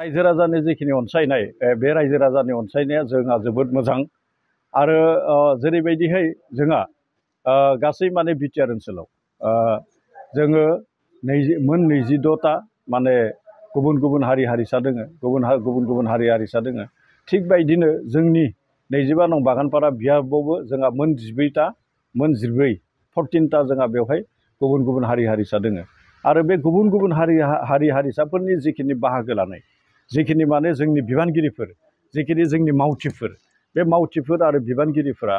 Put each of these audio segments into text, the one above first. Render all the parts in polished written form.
रायजो राजानि जिखिनि अनसायनाय बे रायजो राजानि अनसायनाया जोंहा जोबोद मोजां आरो जेरैबायदिहाय जोंहा गासै माने बिटिआर ओनसोलाव जोङो मोन 22टा माने गुबुन गुबुन हारि हारिसा दोङो गुबुन गुबुन हारि हारिसा दोङो थिग बायदिनो जोंनि 25 नं बागानपारा बियाबावबो जोंहा मोन 14टा जोंहा बेवहाय गुबुन गुबुन हारि हारिसा दोङो आरो बे गुबुन गुबुन हारि हारिसाफोरनि जिखिनि बाहागो लानाय जिखिनि माने जोंनि बिबानगिरिफोर जिखिनि जोंनि मावथिफोर बे मावथिफोर आरो बिबानगिरिफोरा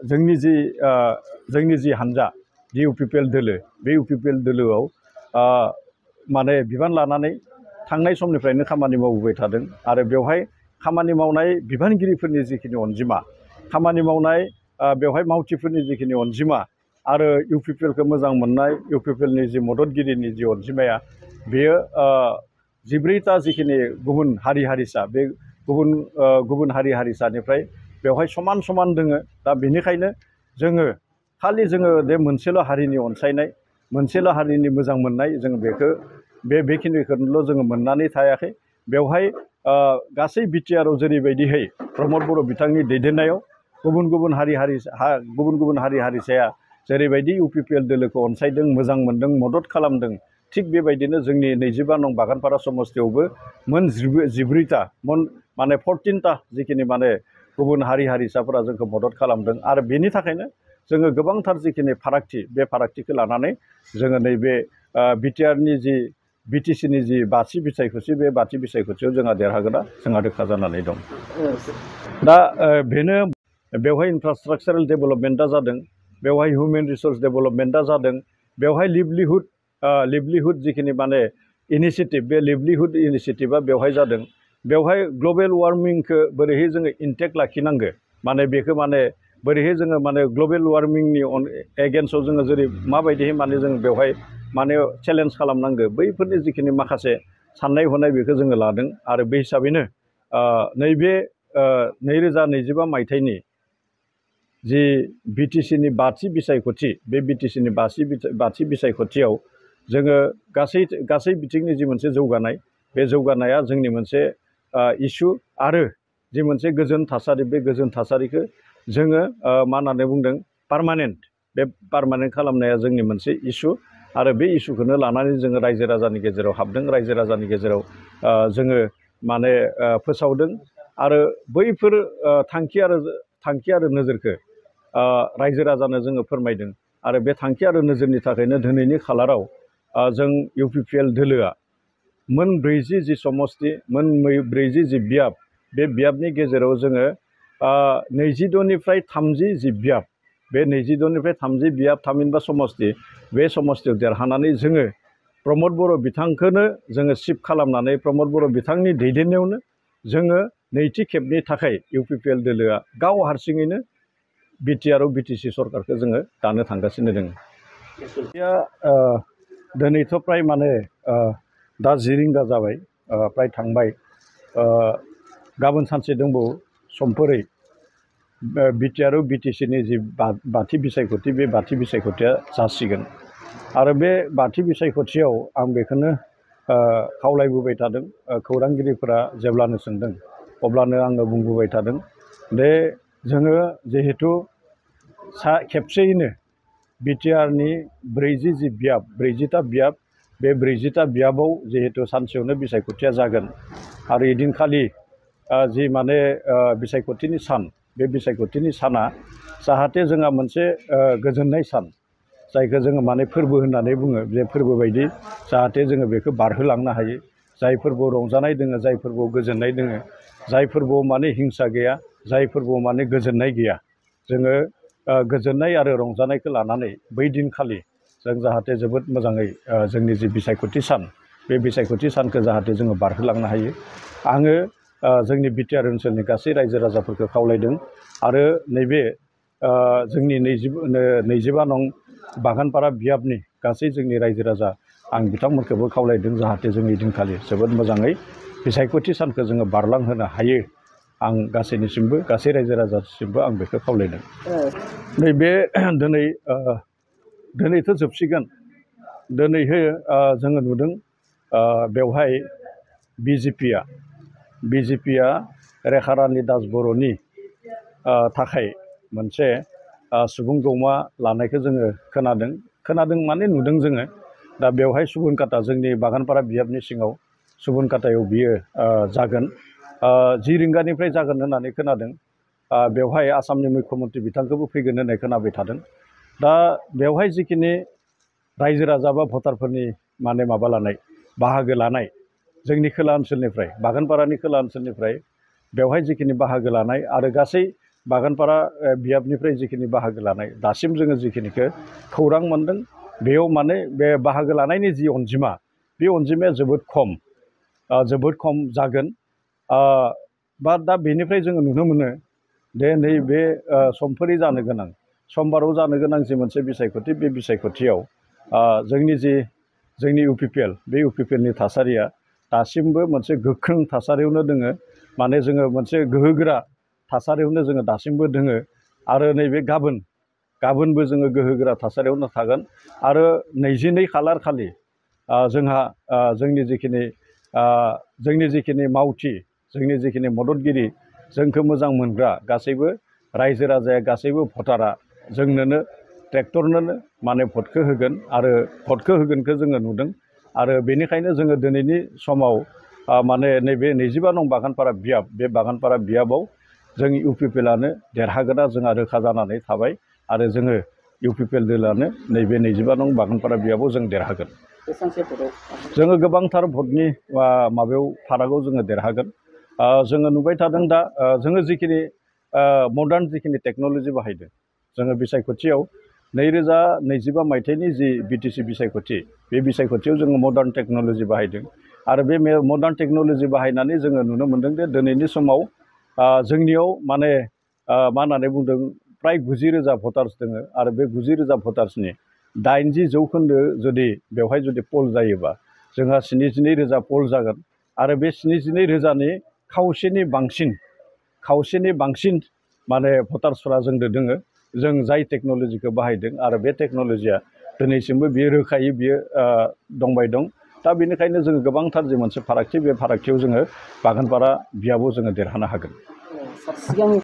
जोंनि जि हान्जा जि इउपिपिएल दोलो बे इउपिपिएल दोलोआव माने बिबान लानानै थांनाय समनिफ्रायनो खामानि मावबोबाय थादों आरो बेवहाय खामानि मावनाय बिबानगिरिफोरनि जिखिनि अनजिमा खामानि मावनाय बेवहाय मावथिफोरनि जिखिनि अनजिमा आरो इउपिपिएलखौ मोजां मोननाय इउपिपिएलनि जि मददगिरिनि जि अनजिमाया बेयो 14टा जिखिनि गुबुन हारि हारिसा बे गुबुन हारि हारिसानिफ्राय बेवहाय समान समान दोङो दा बेनिखायनो जोङो खालि जोङो बे मोनसेल' हारिनि अनसायनाय मोनसेल' हारिनि मोजां मोननाय जों बेखिनिखौल' जोङो मोननानै थायाखै बेवहाय गासै बिटिआरआव जेरैबायदिहाय प्रमद बर' बिथांनि दैदेननायाव गुबुन गुबुन हारि हारिसाया जेरैबायदि इउपिपिएल दोलोखौ अनसायदों मोजां मोनदों मदद खालामदों थिग बेबायदिनो जोंनि 25 नं बागानपारा समस्तियावबो मोन 14टा माने 14टा जिखिनि माने गुबुन हारि हारिसाफोरा जोंखौ मदद खालामदों आरो बेनि थाखायनो जोङो गोबांथार जिखिनि फारागथि बे फारागथिखौ लानानै जोङो नैबे बिटिआरनि जि बिटिसिनि जि बाथि बिसायख'थि बे बाथि बिसायख'थियाव जोंहा देरहागोना जोंहा रोखा जानानै दं दा बेनो बेवहाय इनफ्रास्ट्राक्चारेल डेभेलपमेन्टआ जादों बेवहाय हिउमेन रिसोर्स डेभेलपमेन्टआ जादों बेवहाय लिभलिहुड जिखिनि माने इनिशिएटिभ बे लिभलिहुड इनिशिएटिभआ बेवहाय जादों बेवहाय ग्लबेल वार्मिंखौ बोरैहाय जोङो इनटेक्ट लाखिनांगो माने बेखौ माने बोरैहाय जोङो माने ग्लबेल वार्मिंनि एगेन्स्टआव जोङो जेरै माबायदिहाय माने जों बेवहाय माने चेलेन्ज खालामनांगो बैफोरनि जिखिनि माखासे साननाय हनाय बेखौ जोङो लादों आरो बे हिसाबैनो नैबे 2025 मायथाइनि जि बिटिसिनि बाथि बिसायख'थि बे बिटिसिनि बाथि बिसायख'थियाव जोङो गासै बिथिंनि जि मोनसे जौगानाय बे जौगानाया जोंनि मोनसे इस्यु आरो जि मोनसे गोजोन थासारि बे गोजोन थासारिखौ जोङो मा होननानै बुंदों पार्मानेन्ट बे पार्मानेन्ट खालामनाया जोंनि मोनसे इस्यु आरो बे इस्युखौनो लानानै जोङो रायजो राजानि गेजेराव हाबदों रायजो राजानि गेजेराव जोङो माने फोसावदों आरो बैफोर थांखि आरो नोजोरखौ रायजो राजानो जोङो फोरमायदों आरो बे थांखि आरो नोजोरनि थाखायनो दिनैनि खालाराव जों इउपिपिएल दोलोआ मोन 40 जि समस्ति मोन 40 जि बियाब बे बियाबनि गेजेराव जोङो 22निफ्राय 30 जि बियाब बे 22निफ्राय 30 बियाब थामहिनबा समस्ति बे समस्तियाव देरहानानै जोङो प्रमद बर' बिथांखौनो जोङो सिफ खालामनानै प्रमद बर' बिथांनि दैदेननायावनो जोङो नैथि खेबनि थाखाय इउपिपिएल दोलोआ गाव हारसिङैनो बिटिआर बिटिसि सरकारखौ जोङो दानो थांगासिनो दङ दिनैथ' प्राय माने दा 10 रिंगा जाबाय प्राय थांबाय गाबोन सानसे दंबावो समफोरै बिटिआर बिटिसिनि जि बाथि बिसायख'थि बे बाथि बिसायख'थिया जासिगोन आरो बे बाथि बिसायख'थियाव आं बेखौनो खावलायबोबाय थादों खौरांगिरिफोरा जेब्लानो सोंदों अब्लानो आङो बुंबोबाय थादों दे जोङो जिहेतु खेबसेयैनो बिटिआरनि 40 जि बियाब 40टा बियाब बे 40टा बियाबाव जिहेतु सानसेयावनो बिसायख'थिया जागोन आरो इदिनखालि जि माने बिसायख'थिनि सान बे बिसायख'थिनि साना जाहाथे जोंहा मोनसे गोजोननाय सान जायखौ जोङो माने फोरबो होननानै बुङो बे फोरबो बायदि जाहाथे जोङो बेखौ बारहोलांनो हायो जाय फोरबोआव रंजानाय दोङो जाय फोरबोआव गोजोननाय दोङो जाय फोरबोआव माने हिंसा गैया जाय फोरबोआव माने गोजोननाय गैया जोङो गोजोननाय आरो रंजानायखौ लानानै बै दिनखालि जों जाहाथे जोबोद मोजाङै जोंनि जि बिसायख'थि सान बे बिसायख'थि सानखौ जाहाथे जोङो बारहोलांनो हायो आङो जोंनि बिटिआर ओनसोलनि गासै रायजो राजाफोरखौ खावलायदों आरो नैबे जोंनि 25 नं बागानपारा बियाबनि गासै जोंनि रायजो राजा आं बिथांमोनखौबो खावलायदों जाहाथे जोंनि दिनखालि जोबोद मोजाङै बिसायख'थि सानखौ जोङो बारलांहोनो हायो आं गासैनिसिमबो गासै रायजो राजासिमबो आं बेखौ खावलायदों नैबे दिनैथ' जोबसिगोन दिनैहाय जोङो नुदों बेवहाय बिजेपिया रेखारानि दास बर'नि थाखाय मोनसे सुबुं गौमा लानायखौ जोङो खोनादों माने नुदों जोङो। दा बेवहाय सुबुनखाता जोंनि बागानपारा बियाबनि सिङाव सुबुनखातायाव बियो जागोन 10 रिंगानिफ्राय जागोन होननानै खोनादों। बेवहाय आसामनि मुख्यमन्त्रि बिथांखौबो फैगोन होननाय खोनाबाय थादों। दा बेवहाय जिखिनि रायजो राजा बा भटारफोरनि माने माबा लानाय बाहागो लानाय जोंनि खोला ओनसोलनिफ्राय बागानपारानि खोला ओनसोलनिफ्राय बेवहाय जिखिनि बाहागो लानाय आरो गासै बागानपारा बियाबनिफ्राय जिखिनि बाहागो लानाय दासिम जोङो जिखिनिखौ खौरां मोनदों बेयाव माने बे बाहागो लानायनि जि अनजिमा बे अनजिमाया जोबोद खम जागोन। बा दा बेनिफ्राय जोङो नुनो मोनो दे नैबे समफोरि जानो गोनां समबाराव जानो गोनां जि मोनसे बिसायख'थि बे बिसायख'थियाव जोंनि UPPL बे UPPLनि थासारिया दासिमबो मोनसे गोख्रों थासारियावनो दोङो। माने जोङो मोनसे गोहोगोरा थासारियावनो जोङो दासिमबो दोङो आरो नैबे गाबोनबो जोङो गोहोगोरा थासारियावनो थागोन। आरो 22 खालार खालि जोंहा जोंनि जिखिनि मावथि जोंनि जिखिनि मददगिरि जोंखौ मोजां मोनग्रा गासैबो रायजो राजाया गासैबो भटारा जोंनोनो ट्रेक्टरनोनो माने भटखौ होगोन आरो भटखौ होगोनखौ जोङो नुदों। आरो बेनिखायनो जोङो दिनैनि समाव माने नैबे 25 नं बागानपारा बियाब बे बागानपारा बियाबाव जों UPPLआनो देरहागोना जोंहा रोखा जानानै थाबाय आरो जोङो UPPL दलानो नैबे 25 नं बागानपारा बियाबाव जों देरहागोन। जोङो गोबांथार भटनि माबायाव फारागाव जोङो देरहागोन। जोङो नुबाय थादों दा जोङो जिखिनि मडार्न जिखिनि टेक्न'लजि बाहायदों जोङो बिसायख'थियाव 2025 मायथाइनि जि BTC बिसायख'थि बे बिसायख'थियाव जोङो मडार्न टेक्न'लजि बाहायदों आरो बे मडार्न टेक्न'लजि बाहायनानै जोङो नुनो मोनदों जे दिनैनि समाव जोंनियाव माने मा होननानै बुंदों प्राय 90,000 भटार्स दङ आरो बे 90,000 भटार्सनि 80% जुदि बेवहाय जुदि पल जायोबा जोंहा 72,000 पल जागोन आरो बे 72,000नि खावसेनि बांसिन माने भटार्सफोरा जोंदो दोङो। जों जाय टेक्न'लजिखौ बाहायदों आरो बे टेक्न'लजिया दिनैसिमबो बियो रोखायै बियो दंबाय दं। दा बेनिखायनो जोङो गोबांथार जे मोनसे फारागथि बे फारागथियाव जोङो बागानपारा बियाबाव जोङो देरहानो हागोन।